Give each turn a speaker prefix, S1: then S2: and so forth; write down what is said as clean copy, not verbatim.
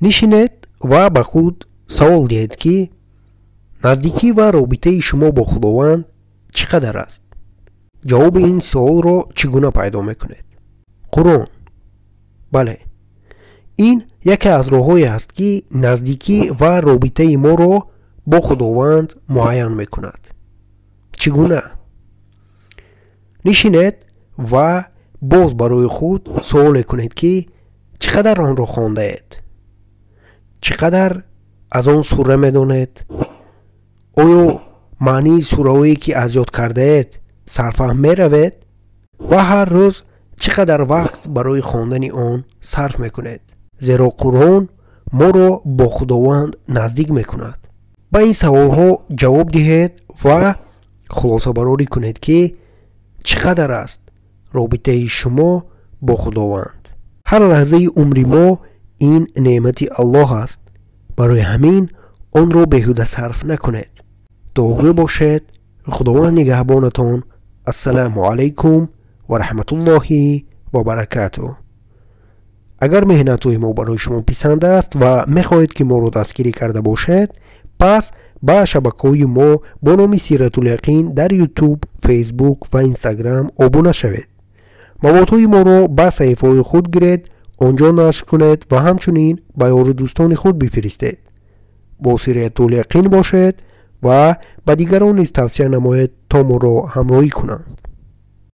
S1: Нишинед ва ба худ савол диҳед, ки наздикӣ ва робитаи шумо бо Худованд чӣ қадар аст? Ҷавоби ин суолро чӣ гуна пайдо мекунед? Қуръон. Бале, ин яке аз роҳҳое аст, ки наздикӣ ва робитаи моро бо Худованд муайян мекунад. Чӣ гуна? Нишинед ва боз барои худ суоле кунед, ки чӣ қадар онро хондаед, чӣ қадар аз он сура медонед, оё маънии сураҳое, ки аз ёд кардаед, сарфаҳм меравед ва ҳар рӯз чӣ қадар вақт барои хондани он сарф мекунед, зеро Қуръон моро бо Худованд наздик мекунад. Ба ин саволҳо ҷавоб диҳед ва хулосабарорӣ кунед, ки чӣ қадар аст робитаи шумо бо Худованд. Ҳар лаҳзаи умри мо ин неъмати Аллоҳ аст. Барои ҳамин онро беҳуда сарф накунед. Дуогӯ бошед. Худованд нигаҳбонатон. Ассалому алайкум ва раҳматуллоҳи ва баракатуҳ. Агар меҳнатҳои мо барои шумо писанд аст ва мехоҳед, ки моро дастгирӣ карда бошед, пас ба шабакаҳои мо бо номи Сиратуляқин дар Ютуб, Фейсбук ва Инстаграм обуна шавед. Маводҳои моро ба саҳифаҳои худ гиред, он ҷо нашр кунед ва ҳамчунин ба ёру дӯстони худ бифиристед. Бо Сиратуляқин бошед ва ба дигарон низ тавсия намоед, то моро ҳамроҳӣ кунанд.